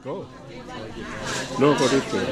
Go. No, go this way.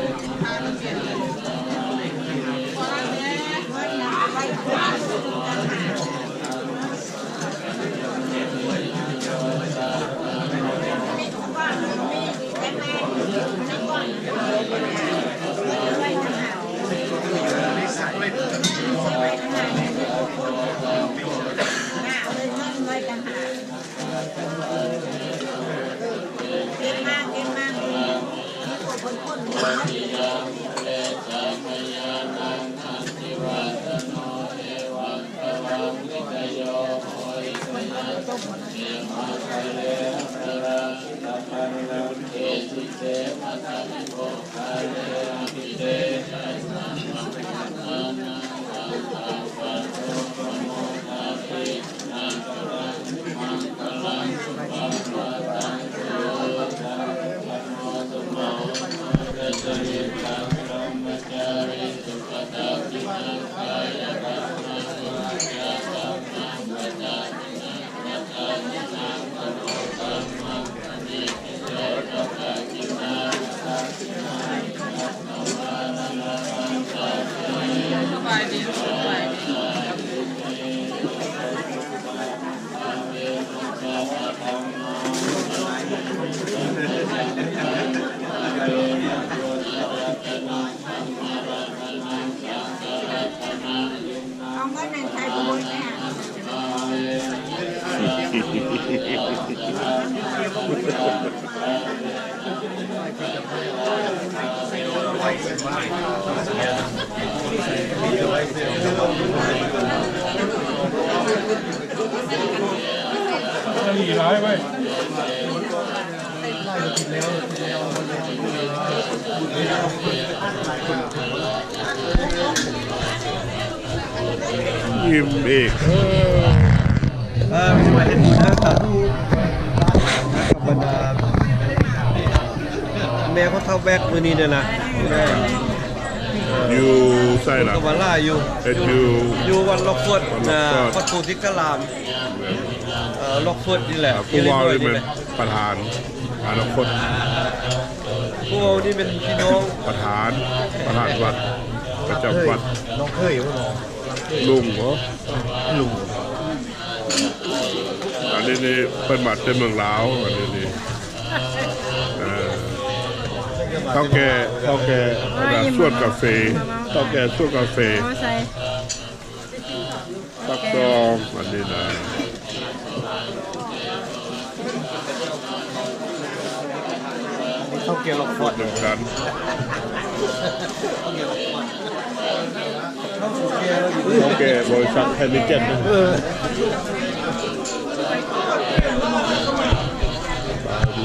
ເອົາເງິນໃຫ້ໃສ່ບໍ່ໝົດແນ່. ອີ່ມອີກ ເອີ ເອີ ມີແຕ່ວ່າເຮັດບຸນເດີ ສາທຸ ບັນດາແມ່ຂອງທ້າວແບັກມື້ນີ້ເດີນະ ຢູ່ໃສລະ ກະມາລາຢູ່ ເຮັດຢູ່ ຢູ່ວັດລັອກຟອດ ວັດລັອກຟອດ ວັດໂພທິກະລາມ ເອີ ລັອກຟອດນີ້ແຫຼະ ຜູ້ເວົ້ານີ້ແມ່ນປະທານອະນາຄົດ ພວກເຮົານີ້ແມ່ນພີ່ນ້ອງ ປະທານ ປະທານວັດ ປະຈຳວັດ ນ້ອງເຂີຍບໍ່ ລຸງບໍ ລຸງ ອັນນີ້ນີ້ເພິ່ນມາແຕ່ເມືອງລາວ ອັນນີ້ນີ້ ເອີ ເຖົ້າແກ່ ເຖົ້າແກ່ສວນກາເຟ ເຖົ້າແກ່ສວນກາເຟ ເອົາໃສ່ ປັກຊອງ ອັນນີ້ນະ ເຂົາແກ່ລັອກຟອດນຳກັນ ເຖົ້າແກ່ບໍລິສັດໄທເບເຈັນນະ ເອີ ສະບາຍດີ.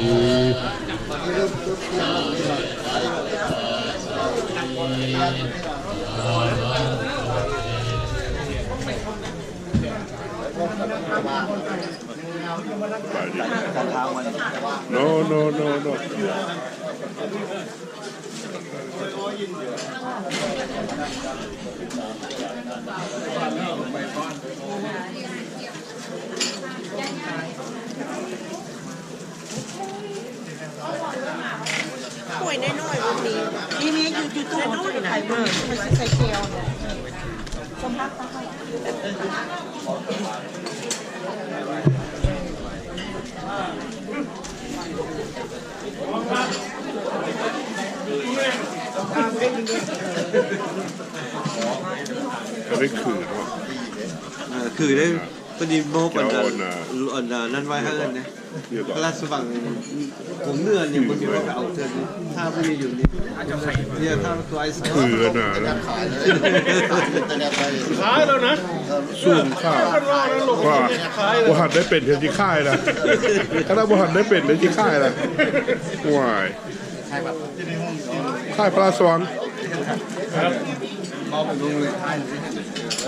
ໂນ ໂນ ໂນ ໂນ ຖ້ວຍນ້ອຍໆ ບໍ່ມີ ນີ້ ນີ້ ຢູ່ ຢູ່ຕູ້ ຖ້ວຍນ້ອຍ ໄປເບິ່ງ ໄປຊື້ໃສ່ແກ້ວ ສຳລັບ ອັນນີ້ຄືເນາະ ເອີ ຄືເດ້ ພໍດີໂມບອັນນັ້ນ ອັນນັ້ນໄວ້ໃຫ້ເອີ້ນເດ້ ພະລາຊະວັງ ຂອງເໜືອນີ້ ບໍ່ມີວ່າໄປເອົາເທື່ອນີ້ ຖ້າບໍ່ມີຢູ່ນີ້ ເອີ ຖ້າຕົວໄອ້ ຄືອັນນັ້ນ ຂາຍແລ້ວນະ ສູງຄ່າ ວ່າບໍ່ທັນໄດ້ເປັນເທື່ອຊິຂາຍລະ ຂະໜາດບໍ່ທັນໄດ້ເປັນເທື່ອຊິຂາຍລະ ວ້າຍ ຂາຍພະລາຊະວັງ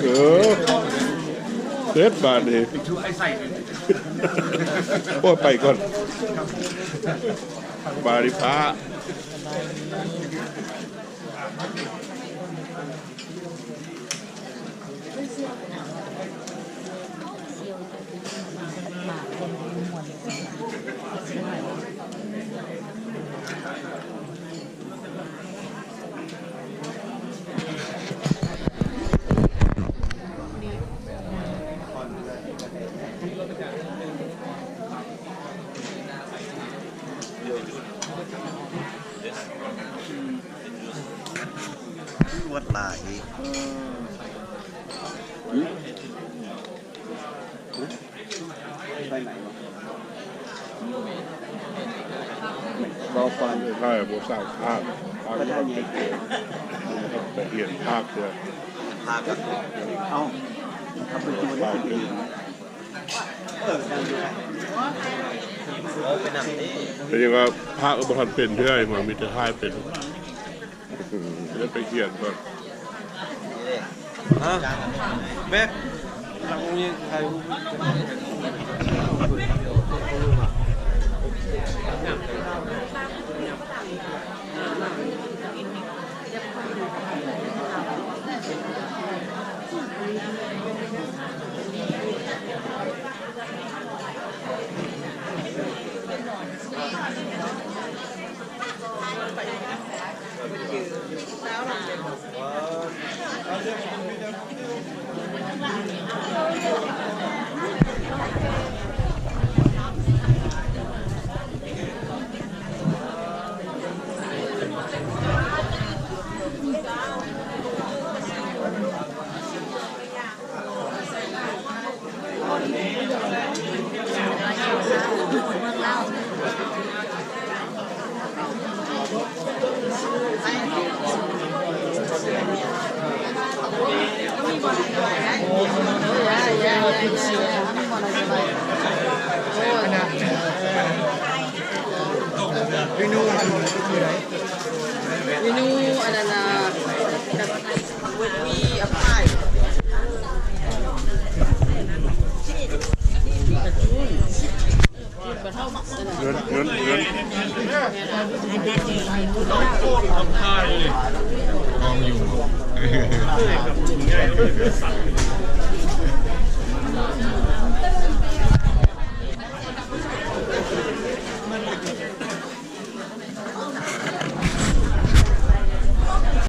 ເອີ ເສັດບາດນີ້ ໂອ້ຍ ໄປກ່ອນ ບາດນີ້ພະ. ຫມາກຄົນມ່ວນ ລວດລາຍ ເວົ້າກ່ອນ ໃຊ່ ບໍ່ສ້າງພາບ ພາບ ໄປຮຽນພາບເທື່ອ ພາບ ເອົ້າ ເອົາໄປ ເອີ ເປັນຫຍັງວ່າພາກກໍບໍ່ທັນເປັນເທື່ອ ມີແຕ່ຖ່າຍເປັນ ໄດ້ໄປຮຽນກ່ອນ ຮະ ແບັກ ຫຼັງນີ້ຖ່າຍຮູບ ເມນູອັນນັ້ນນະ with me a pie. ເງິນ ເງິນ ເງິນ ກອງຢູ່.